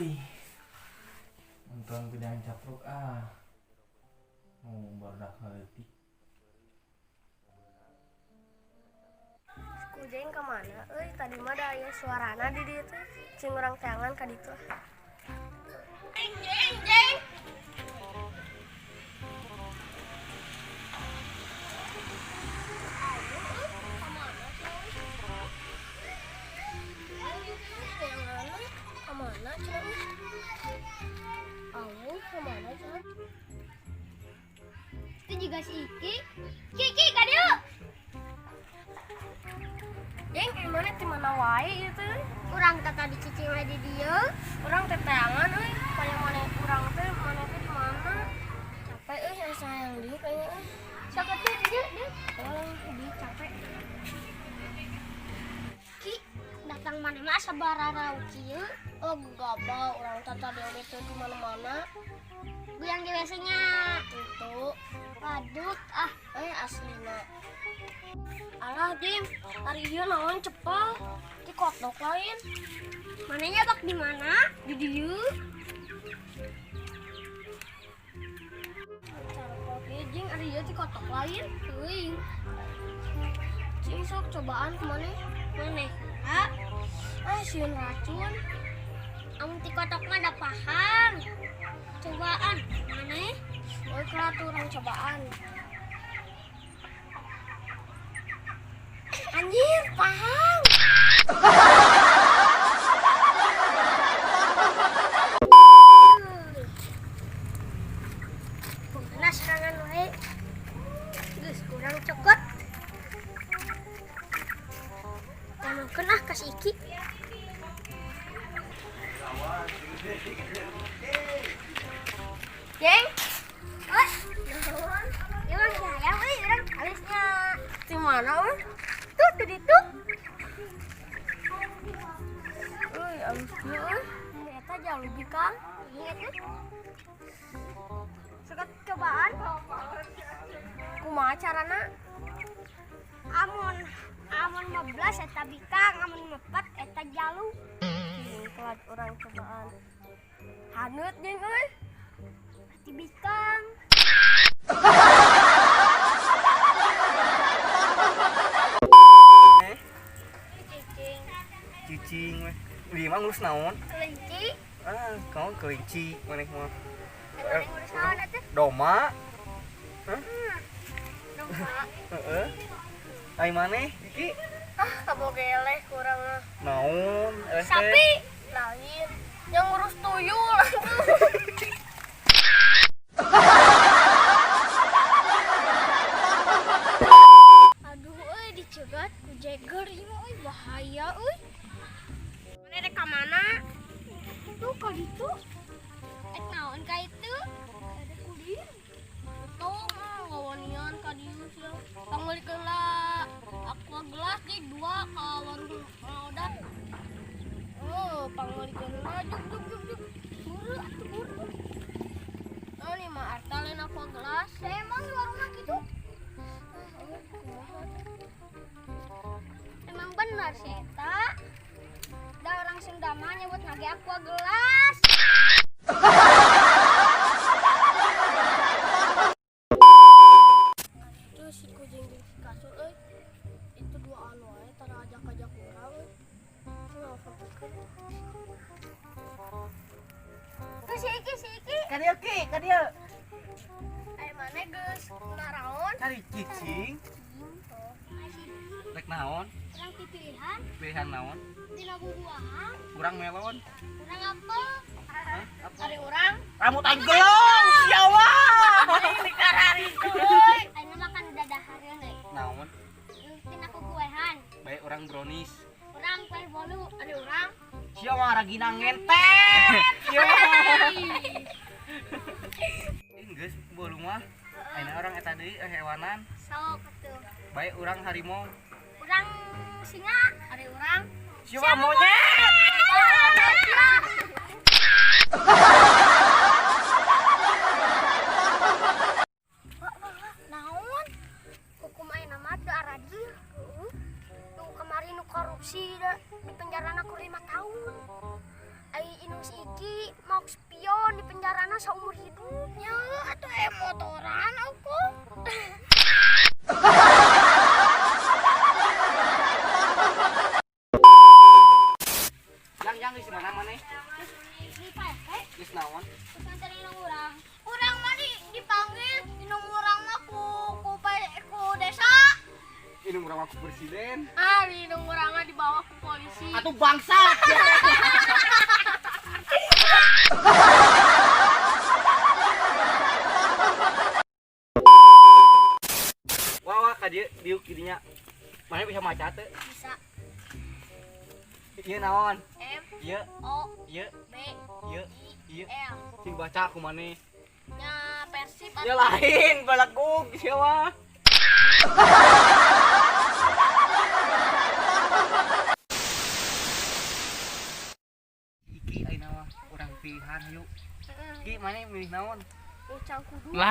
Euy. Nonton bidang capruk ah. Mau barudak leutik. Kujeng kemana? Euy, tadi mah da aya suarana di dieu teh. Cing urang teangan ka ditu. Jeng jeng jeng. Kemana cenah? Awu kemana cenah? Itu juga si Iki. Kiki ka dieu. Jeng, mana di mana wae ieu teh? Urang teh tadi cicing we di dieu. Urang teh teangan euy, kaya mana urang teh, mana teh di mana? Capek euy, asa hayang diuk kayaknya euy. Sok atuh di dieu, dieu. Oh, di capek. Ki, datang mana mah asa bararau kieu. Oh, gabah urang teh tadi oge teh di mana-mana. Guyang di WC-nya. Itu. Waduh, ah, aslina. Alah, Jeng, hari ieu naon cepel? Di kotok lain. Mananya bak di mana? Di dieu. Jeng, ari ieu di kotok lain. Teuing. Cing sok cobaan kemana? Maneh? Ha? Ah, sieun racun. Amun ti kotok mah da paham. Cobaan maneh? Oh, keratu urang cobaan. Anjir, paham. Pengena serangan wae. Geus kurang cokot. Tanungkeun ah ka si Iki. Jeng, Oi, naon? Ieu mah si hayam euy urang alisnya. Di mana euy? Tuh di ditu. Euy, alus kieu euy. Eta jauh lebih Kang. Iya tuh. Suka cobaan. Kumaha carana? Amun amun 15 eta bikang, amun 4 eta jalu. Kelat urang cobaan. Haneut jeung euy. Pasti bikang. Cicing. Cicing weh. Di mah ngurus naon? Kelinci. Ah, kamu kelinci maneh mah. Maneh ngurus naon atuh? Doma. Hah? Domba. Heeh. Ai maneh Iki? Ah, kabogeleh kurang mah. Naon? Sapi. Lain. Yang ngurus tuyul. Aduh euy dicegat ku jeger ieu mah euy bahaya euy. Maneh rek ka mana? Tuh ka ditu. Ek naon ka itu? Ada kudir. Tuh mah ngawanian ka dieu sia. Pangeulikeun lah aqua gelas di dua ka warung Odat. Oh, pangeulikeun lah juk juk juk juk. Buru atuh buru. Oh, ini mah arta lain aqua gelas. Saya emang di warungna kitu. Emang benar sih eta. Da orang Sunda mah nyebut nage aqua gelas. Itu si kucing di kasur euy. Itu duaan wae tara ajak-ajak urang euy. Tuh si Iki, si Iki. Ka dieu Ki, ka dieu. Ai maneh geus naraon? Cari cicing. Rek naon? Urang pilihan, Pilihan naon? tina bubuahan, Urang melon. urang apel. Hah? Apa? Ari urang Rambut aing gelong, sia mah. dikararitu euy. Ayeuna makan udah dahareun euy. Naon? Tina kukuehan, Bae urang brownies. urang kue bolu. Ari urang Sia mah ragina ngentet. Sia mah. Ih, geus bolu mah. Ayeuna urang eta deui hewanan. Sok atuh. Bae urang harimau. Urang singa. Ari urang Sia mah monyet. Naon? Hukum ayeuna mah teu aradil. Nu kamari nu korupsi da di penjarana ku 5 tahun. Ai inung Si Iki mau spion di penjarana seumur hidupnya atau motoran aku. Yang yang di mana mana? Di Pak Geus naon? Pesantren indung urang. Urang mah dipanggil indung urang mah ku desa. Indung urang aku presiden. Ah, indung urang mah dibawa ke polisi. Atuh bangsat. Wah wah ka dieu diuk didinya. Mana bisa maca teu? Bisa. Ieu naon? M Ieu O ieu B ieu I ieu. L. Sing baca ku maneh. Nya Persib Ya lain balagug sia mah. Iki ayeuna mah urang pilihan yuk. Ki maneh milih naon? Ucang kudu. Lah.